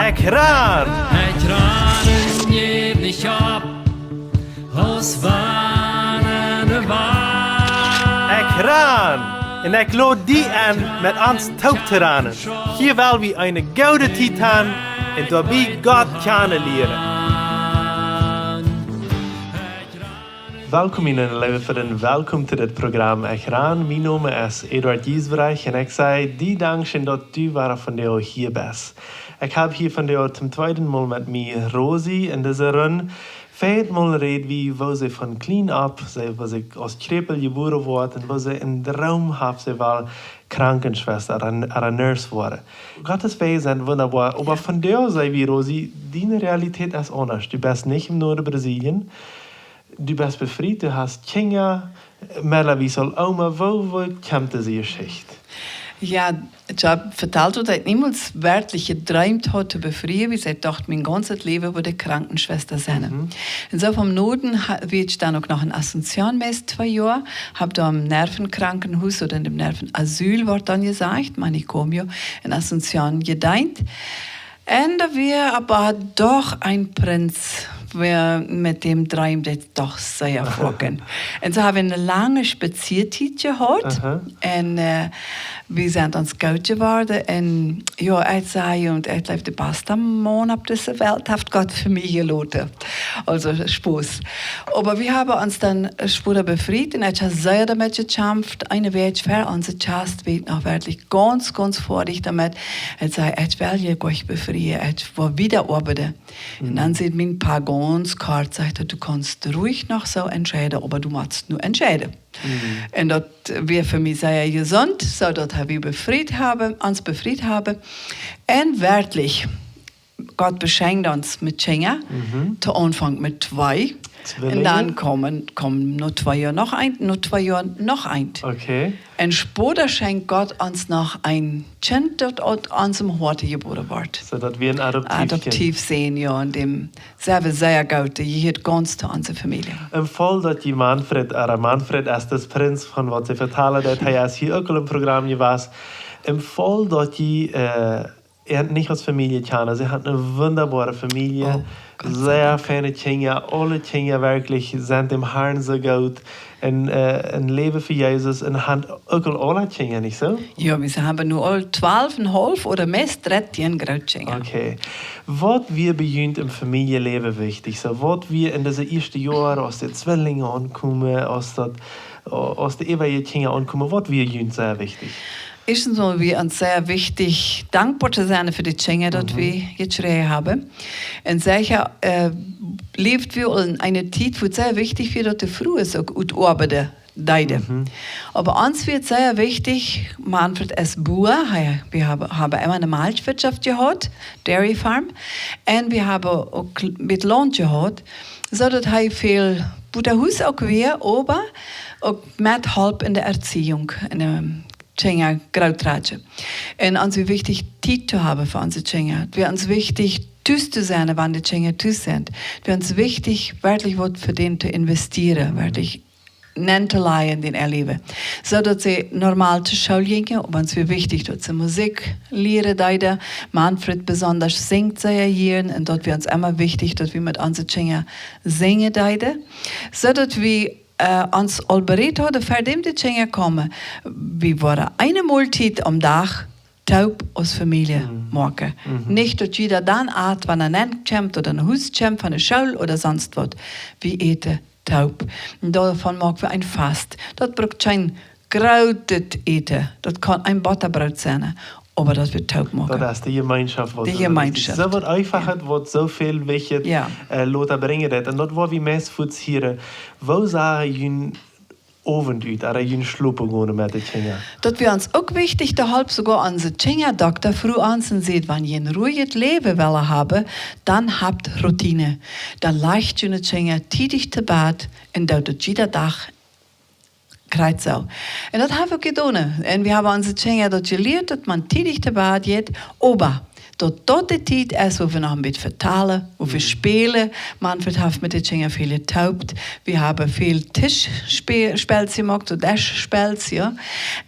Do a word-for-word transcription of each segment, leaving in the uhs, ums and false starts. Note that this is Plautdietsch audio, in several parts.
Ekj ran! Ekj ran un jäw nich opp, aus wan de Wal. Ekj ran! Un ekj lod die enn, met ons toop to ranen. Hia well wie eene goode Tiet han un doabie Gott kjanen lieren. Welkom, mien leewa Frint, un welkom to dit Programm Ekj ran. Mien Nomen es Eduard Giesbrecht un ekj saj die dankscheen, daut du wada vondoag hia best. Ekj hab hia vondoag toom tweeden Mol met mie Rosi en dise Rund. Väajet Mol räd wie, woo see von kjlien opp, see, woo see aus Kjräpel jebuaren wort un woo see een Droom haft, see well Krankenschwesta ooda, ooda Nurse woaren. Gottes Wäaj sent wundaboa, oba vondoag saj wie, Rosi, diene Realität es aundasch. Du best nich em Noorden Brasilien, du best befriet, du hast Kjinja, Mella, wie saul Oma, woo, woo kjemt dise Jeschicht? Jo, ekj hab vetalt, daut ekj niemols werkjlich jedreemt haud to befrieen, wiels ekj docht, mien gaunzet Läwen wudd ekj Krankenschwesta sennen. Un soo vom Noorden ha-, wia ekj dan uk noch en Asunción meist twee Joa, hab doa em Nervenkrankenhuus ooda en däm Nervenasyl, woat dan jesajcht, manicomio, en Asunción jedeent. Un doa wia oba doch een Prinz, wäa met däm dreemd ekj doch sea foaken. Un soo hab wie eene lange Spaziertiet jehaut. Un, äh, wie sent ons goot jeworden. Un jo, ekj saj, un ekj jleew, de basta Maun opp dise Welt haft Gott fa mie jeloten. Aulsoo, Spos. Oba wie haben ons dan, äh, späda befriet un ekj hab sea doamet jekjamft. Eene Wäakj ver onse Kjast wia ekj noch werkjlich gaunz, gaunz foadich doamet. Ekj saj, ekj well je goanich befrieen, ekj well wieda oabeiden. Un dan säd mien Pa gaunz kort, sajcht hee, du kaust ruhig noch soo entscheiden, oba du motst nu entscheiden. Un daut wia fa mie sea jesunt, soo daut wie befriet haben, ons befriet haben. Un werkjlich, Gott beschenkjt ons met Kjinja. Toom Aunfank met twee. Un dan kjeemen, kjeemen no twee Joa noch eent, no twee Joa noch eent. Un späda schenkjt Gott ons noch een Kjint, daut ut onsem Hoat jebuaren wort. Soo daut wie een Adoptiefkjint. Adoptiefsän, jo, un däm sent wie sea goot, dee jehieet gaunz to onse Famielje. Em Faul daut jie Manfred, ooda Manfred es de Prinz von waut see vetalen deed, hee es hia uk aul em Programm jewast. Em Faul daut jie, äh, an nich aus Famielje kjanen. See haft eene wundaboare Famielje. Sea feine Kjinja, aule Kjinja werkjlich sent däm Harn soo goot. Un, äh, een Läwen fa Jesus un han uk aul aule Kjinja, nich soo? Jo, wie haben nu aul twalf un haulf ooda meist dartieen Grootkjinja. Okay. Waut wia bie junt em Famieljeläwen wichtich? Soo, waut wia en dise ieeschte Joaren, aus de Twillinj aunkomen, aus daut, aus de äwaje Kjinja aunkomen, waut wia junt sea wichtich? Ieeschtens mol wia ons sea wichtich, dankboa to sennen fa de Kjinja, daut wie jekjräajen haben. Un secha, äh, läwd wie en eene Tiet, wua et sea wichtich wia, daut de Frues uk utoabeiden deeden. Oba ons wia sea wichtich, Manfred es Bua, hee, wie haben, haben emma eene Malkjwirtschaft jehaut, Dairy Farm, un wie haben uk met Launt jehaut, soo daut hee väl buten Hus uk wia, oba uk metholp en de Erziehung, en de Kjinja groot raden. Un ons wia wichtich Tiet to haben fa onse Kjinja. Et wia ons wichtich tus to sennen, wan de Kjinja tus sent. Et wia ons wichtich, werkjlich waut fa dän to investieren, werkjlich nenn to lajen en äa Läwen. Soo daut see normal to School jinjen, oba ons wia wichtich, daut see Musikj lieren deeden. Manfred besonda sinjt sea jieren un daut wia ons emma wichtich, daut wie met onse Kjinja sinjen deeden. Soo daut wie äh, ons aul bereed hauden, ver däm de Kjinja kjeemen, wie wudden eene Moltiet aum Dach toop aus Famielje moaken. Nich daut jieda dan at, wan hee nenn kjemt ooda no Hus kjemt von de School ooda sonst waut. Wie äten toop. Un doavon moak wie een Fast. Daut brukt kjeen grootet Äten. Daut kaun een Bottabroot sennen, oba daut wie toop moaken. Daut es de Jemeenschoft, waut soo wichtich es. Soo waut eefach, waut soo väl Wichtjet, äh, lota brinjen deit. Un daut woa wie meist fuaz hieren. Woo sach jun Owent ut, ooda jun Schlopen gonen met de Kjinja? Daut wia ons uk wichtich, doa holp soogoa onse Kjinja Dokta Fru ons un säd, wan jie een ruijet Läwen wellen haben, dan habt Routine. Dan lajcht june Kjinja tiedich to Bad un doot daut jieda Dach krakjt soo. Un daut hab wie uk jedonen. Un wie haben onse Kjinja daut jelieet, daut maun tiedich to Bad jeit, oba daut daut de Tiet es, wua wie noch een bät vetalen, wua wie spälen. Manfred haft met de Kjinja väl jetoopt. Wie haben väl Tischspä-, Spels jemoakt, soo Deschspels, jo.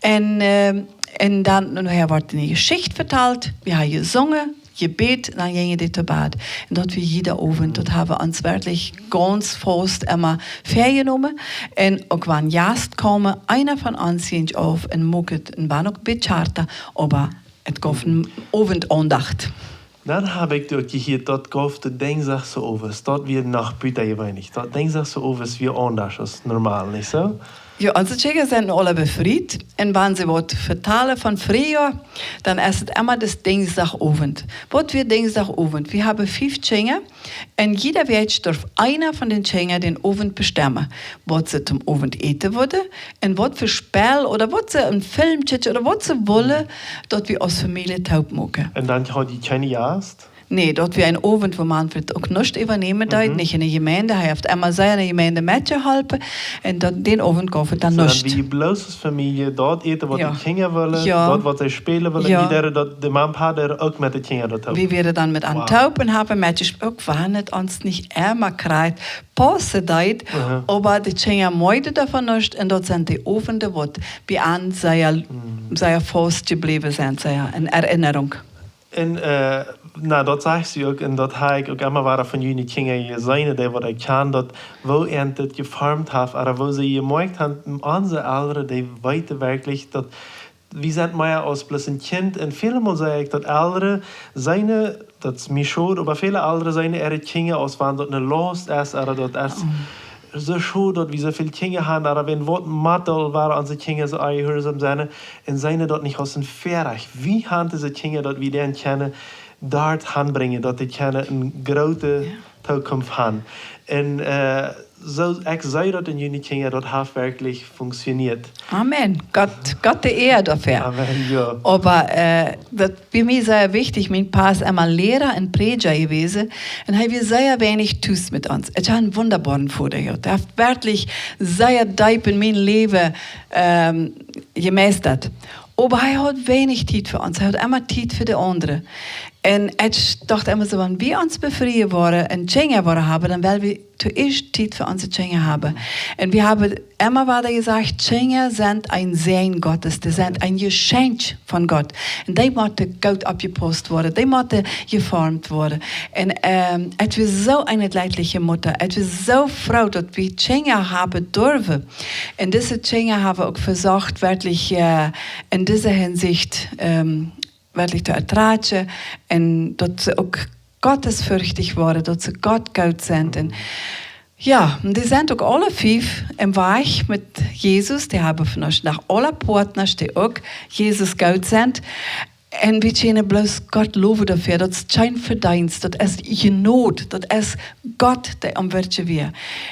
Un, äh, un dan, un hee haft eene Jeschicht vetalt, wie haben jesungen. Jebäd, dan jinjen dee to Bad. Un daut wia jieda Owent, daut haben wie ons werkjlich gaunz faust emma väajenomen. Un uk wan Jast kjeemen, eena von ons jinkj auf un muak et, un wan uk bie Charta, oba et gauf eene Owendaundacht. Dan hab ekj uk jehieet, daut gauf de Dinjsdachs owes, daut wia noch butajeweenlich. Daut Dinjsdachs owes wia aundasch aus normal, nich soo? Jo, onse Kjinja sent aula befriet. Un wan see waut vetalen von Friejoa, dan es et emma dis Dinjsdachowent. Waut wia Dinjsdachowent? Wie haben fief Kjinja. Un jieda Wäakj durf eena von dän Kjinja dän Owent bestemmen, waut see toom Owent äten wudden un waut fa Spell ooda waut see, een Film kjikjen ooda waut see wullen, daut wie aus Famielje toop muaken. Un dan haud jie kjeene Jast? Nä, daut wia een Owent, wua Manfred uk nuscht äwanämen deed, nich en de Jemeent. Hee haft emma sea en de Jemeent metjeholpen. Un dan, dän Owent gauf et dan nuscht. Soo dan wia bloos aus Famielje daut äten, waut de Kjinja wullen, daut, waut see spälen wullen, un jie deeden daut, de Mama un Papa deeden uk met de Kjinja daut toop. Wie wieren dan met an toop un haben metjespält, uk wan et ons nich emma krakjt paussen deed, oba de Kjinja moakjten doavon nuscht un daut sent de Owenten, waut bie an sea, sea faust jebläwen sent, sea en Erinnerung. Un, äh, na, daut sajchst du uk, un daut hab ekj uk emma wada von june Kjinja jeseenen, dee waut ekj kjan, daut, woo an dit jeformt haft, ooda woo see jemoakjt haben, onse Elren, dee weeten werkjlich, daut wie sent mea aus bloos een Kjint. Un välemol saj ekj, daut Elren seenen, daut es mie schod, oba väle Elren seenen äare Kjinja aus wan daut eene Laust es, ooda daut es soo schod, daut wie soo väl Kjinja haben, ooda wan waut Motta wia, onse Kjinja soo onjehuarsom sennen, un seenen daut nich aus een Väarajcht. Wie haben dise Kjinja, daut wie dee kjennen doa hanbrinjen, daut dee kjennen eene groote Tookunft haben. Un, äh, soo, ekj saj daut en june Kjinja, daut haft werkjlich funkjsioneet. Amen. Gott, Gott de Ea doafäa. Amen, jo. Oba, äh, daut wia mie sea wichtich, mien Pa es emma Liera un Prädja jewast. Un hee wia sea weinich tus met ons. Hee haud eenen wundaboaren Voda, jo. Dee haft werkjlich sea deep en mien Läwen, ähm, jemeistat. Oba hee haud weinich Tiet fa ons. Hee haud emma Tiet fa de aundre. Un ekj docht emma soo, wan wie ons befrieen woaren un Kjinja woaren haben, dan well wie toieescht Tiet fa onse Kjinja haben. Un wie haben emma wada jesajcht, Kjinja sent een Säajen Gottes, dee sent een Jeschenkj von Gott. Un dee motten goot oppjepaust woaren, dee motten jeformt woaren. Un, ähm, ekj wia soo eene leidliche Mutta, ekj wia soo froo, daut wie Kjinja haben durwen. Un dise Kjinja haben uk vesocht, werkjlich, äh, en dise Hinsicht, ähm, werkjlich to ertrakjen un daut see uk gottesfürchtich woaren, daut see Gott goot sent. Un jo, dee sent uk aule fief em Wajch met Jesus. Dee haben vondoag aule Partner, dee uk Jesus goot sent. Un wie kjennen bloos Gott lowen doafäa. Daut es kjeen Vedeenst, daut es Jnod, daut es Gott, dee aum Werkjen wia.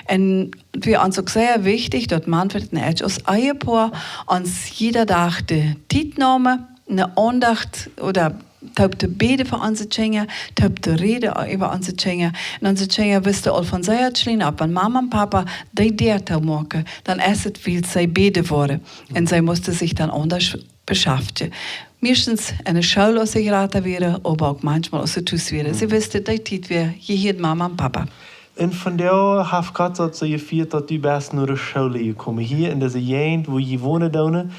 Un wia ons uk sea wichtich, daut Manfred un ekj aus Ehepoa ons jieda Dach de Tiet neemen, eene Aundacht ooda toop to bäden fa onse Kjinja, toop to räden äwa onse Kjinja. Un onse Kjinja wisten aul von sea kjlien opp, wan Mama un Papa dee Däa toomoaken, dan es et, wiels see bäden woaren. Un see musten sikj dan aundasch beschaftjen. Meistens en de School, aus see jrata wieren, oba uk maunchmol, aus see tus wieren. See wisten, dee Tiet wia, jehieet Mama un Papa. Un vondoag haft Gott daut soo jefieet, daut du best no de School jekomen. Hia en dise Jäajent, wua jie wonen doonen,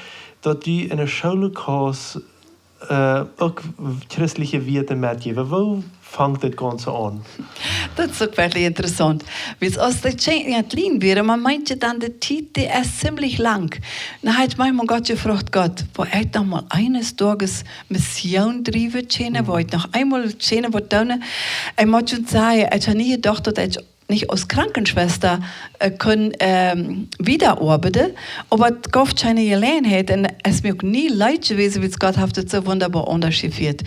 daut du en de School kaust, äh, uk christelje Wieed metjäwen. Woo fangt daut Gaunze aun? Daut es uk werkjlich interessaunt. Wiels aus de Kjinja kjlien wieren, maun meent je dan, de Tiet, dee es ziemlich lang. Dan hab ekj maunchmol Gott jefroacht, Gott, woa ekj noch mol eenes Doages Mission driewen kjennen, woa ekj noch eemol kjennen waut doonen. Ekj mott junt sajen, ekj hab nie jedocht, daut ekj nich aus Krankenschwester, äh, kunn, ähm, wieda oabeiden, oba et gauf kjeene Jeläajenheit un es mie uk nie leet jewast, wiels Gott haft et soo wundaboa aundasch jefieet.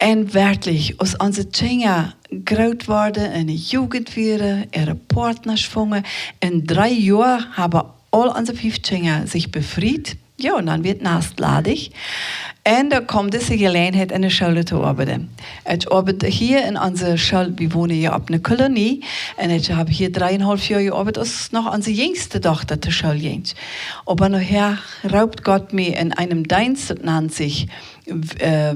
Un werkjlich, aus onse Kjinja groot worden un en de Jugend wieren, äare Partner fungen, en dree Joa haben aul onse fief Kjinja sikj befriet. Jo, un dan wia et Nast ladich. Un doa kjeem dise Jeläajenheit, en de School to oabeiden. Ekj oabeid hia en onse School, wie wonen hia opp eene Kolonie. Un ekj hab hia dreeunhaulf Joa jeoabeit, aus noch onse jinjste Dochta to School jinkj. Oba nohäa roopt Gott mie en eenen Deenst, daut nant sikj, äh,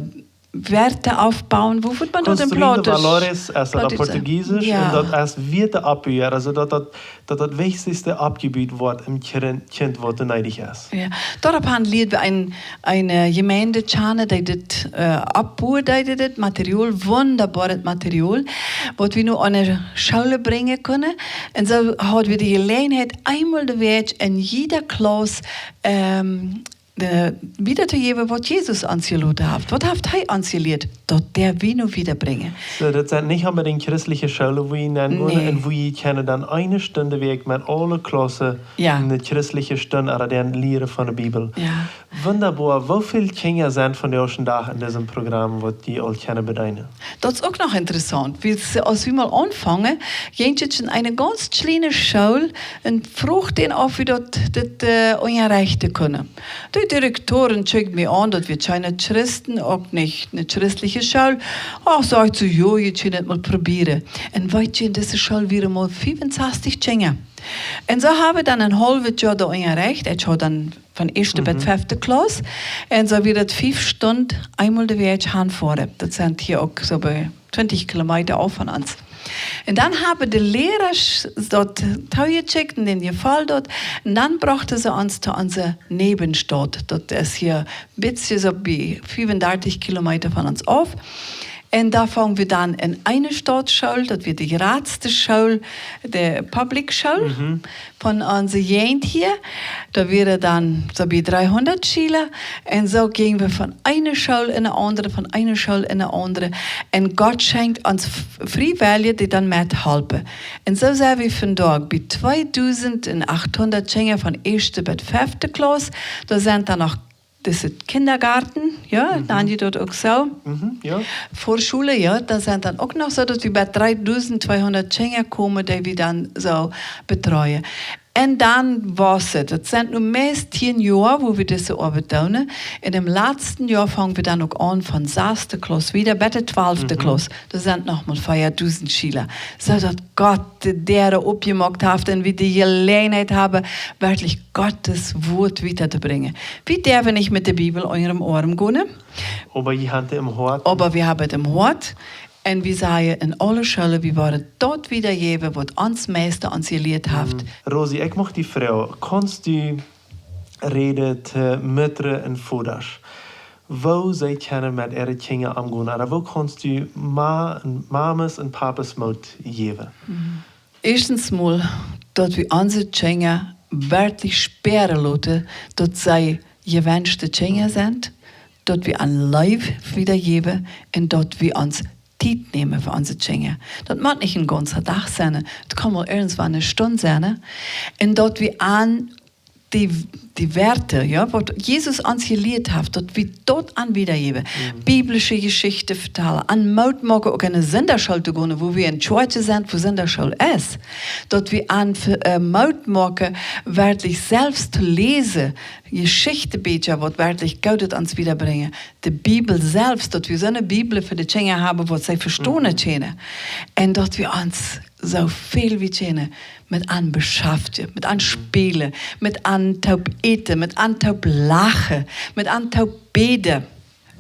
Werte aufbauen. Wo wudd maun daut en Plautdietsch? Construir valores es daut Plautdietsch, Portugiesisch, jo. Un daut es Werte aufbauen, aulsoo daut, daut, daut daut wichtichste aufjebut woat em Kjrin-, Kjint, waut doa needich es. Jo. Doaropp han lieed wie een, eene Jemeent kjanen, dee dit, äh, aufbuen deed, dit Material, wundaboaret Material, waut wie nu aun de School brinjen kunnen. Un soo haud wie de Jeläajenheit, eemol de Wäakj en jiede Klauss, ähm, de, wieda to jäwen, waut Jesus ons jeloten haft. Waut haft hee ons jelieet? Daut derw wie nu wieda brinjen. Soo, daut sent nich onbedinjt christelje Schoolen, wua jie nengonen, nä, un wua jie kjennen dan eene Stund de Wäakj met aule Klaussen, jo, eene christelje Stund ooda dan lieren von de Bibel. Jo. Wundaboa, woo väl Kjinja sent vondoag dän Dach en disem Programm, waut jie aul kjennen bedeenen? Daut es uk noch interessaunt, wiels aus wie mol aunfungen, jinkj et en eene gaunz kjliene School un fruach dän, auf wie daut, daut, äh, unjarechten kunnen. De Direktorin kjikjt mie aun, daut wie kjeene Christen, uk nich eene christelje School. Ach, sajcht see, jo, jie kjennen et mol probieren. Un weet jie, en dise School wieren mol fiefunsastich Kjinja. Un soo hab wie dan een haulwet Joa doa unjarecht. Ekj haud dan von ieeschte bat, mhm, fefte Klauss. Un soo wia daut fief Stund eemol de Wäakj hanfoaren. Daut sent hia uk soo bie twintich Kilometa auf von ons. Un dan haben de Lierasch daut toojekjikjt un dän jefoll daut. Un dan brochten see ons to onse Näbenstaut. Daut es hia een bät soo bie fiefundartich Kilometa von ons auf. Un doa fungen wie dan en eene Stautschool, daut wia de jratste School, de Public School, mhm, von onse Jäajent hia. Doa wieren dan soo bie dreehundat Schiela. Un soo jinjen wie von eene School en de aundre, von eene School en de aundre. Un Gott schenkjt ons F-, Friewellje, dee dan methalpen. Un soo sent wie vondoag bie tweedusend un achthundat Kjinja von ieeschte bat fefte Klauss. Doa sent dan noch, daut es Kindergarten, jo, mhm, dan jie daut uk soo. Mhm, jo. Vorschule, jo, doa sent dan uk noch soo, daut wie bie dreedusend tweehundat Kjinja komen, dee wie dan soo betreuen. Un dan wia et, daut sent nu meist tieen Joa, wua wie dise Oabeit doonen. Un em latsten Joa fungen wie dan uk aun von saste Klauss wieda bat de twalfte, mhm, Klauss. Doa sent noch mol veadusend Schiela. Soo daut Gott de Däaren opjemoakt haft un wie de Jeläajenheit haben, werkjlich Gottes Wuat wieda to brinjen. Wie derwen nich met de Bibel unja däm Oarm gonen. Oba jie haben et em Hoat. Oba wie haben et em Hoat. Un wie sajen en aule Schoolen, wie woaren daut wiedajäwen, waut ons Meista ons jelieet haft. Mm. Rosi, ekj mucht die froagen, kaust du räden to Muttasch un Vodasch, woo see kjennen met äare Kjinja omgonen, ooda woo kaust du Ma-, Mamas un Papas Moot jäwen? Mm. Ieeschtens mol, daut wie onse Kjinja werkjlich spieren loten, daut see jewenschte Kjinja sent, daut wie an Leew wiedajäwen un daut wie ons Tiet nämen fa onse Kjinja. Daut mott nich een gaunza Dach sennen, daut kaun mau irjentwan eene Stund sennen. Un daut wie an dee, dee Wieed, jo, waut Jesus ons jelieet haft, daut wie daut an wiedajäwen. Mhm. Biblische Jeschichten vetalen, an Moot moaken, uk enne Sindachschool to gonen, wua wie en Kjoakj sent, wua Sindachschool es. Daut wie an, äh, Moot moaken, werkjlich selfst to läsen, Jeschichtenbieekja, waut werkjlich Goodet ons wiedabrinjen. De Bibel selfst, daut wie soone Bibel fa de Kjinja haben, waut see vestonen kjennen. Mhm. Un daut wie ons soo väl wie kjennen met an beschaftjen, met an spälen, met an toop äten, met an toop lachen, met an toop bäden.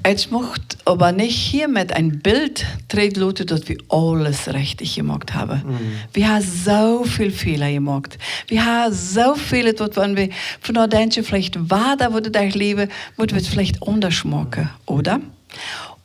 Ekj mucht oba nich hia met een Bilt trigj loten, daut wie aules rechtich jemoakt haben. Mhm. Wie haben soo väl Fäla jemoakt. Wie haben soo väl, daut wan wie von doa denkjen, veleicht wada, woo daut ekj läwen, mott wie et veleicht aundasch moaken, ooda?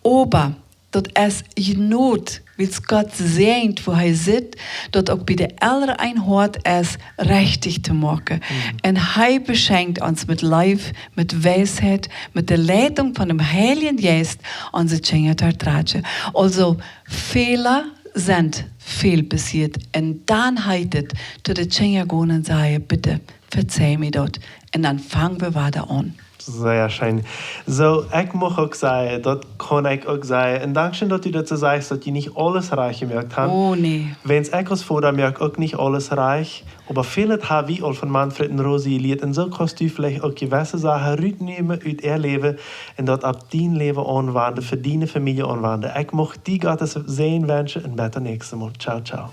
Oba daut es Jnod, wiels Gott säajent, wua hee sitt, daut uk bie de Elren een Hoat es, rechtich to moaken. Mhm. Un hee beschenkjt ons met Leew, met Weisheit, met de Leitunk von däm Heiljen Jeist, onse Kjinja to ertratschen. Aulsoo, Fäla sent väl passieet. Un dan heet et, to de Kjinja gonen un sajen: "Bitte, vezeih mie daut." Un dan fang wie wada aun. Sea scheen. Soo, ekj mucht uk sajen, daut kaun ekj uk sajen. Un dankscheen, daut du daut soo sajchst, daut jie nich aules rajcht jemoakt haben. Oh, nä. Wiels ekj aus Voda moak uk nich aules rajcht. Oba väl hab wie aul von Manfred un Rosi jelieet. Un soo kaust du veleicht uk jewesse Sachen rutnämen ut äa Läwen un daut opp dien Läwen aunwenjen, fa diene Famielje aunwenjen. Ekj mucht die Gottes Säajen wenschen un bat daut näakjste Mol. Ciao, ciao.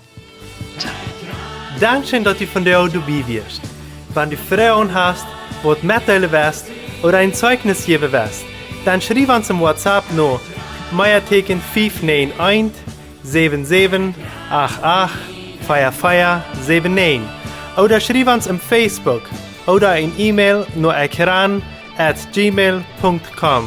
Dankscheen, daut du vondoag doabie wieescht. Wan du Froagen hast, waut metdeelen west ooda een Zeichnis jäwen west, dan schriew ons em WhatsApp no Meateken fief näajen eent, säwen säwen acht acht, vea vea säwen näajen, ooda schriew ons em Facebook ooda een E-Mail no ekran at gmail punkt com.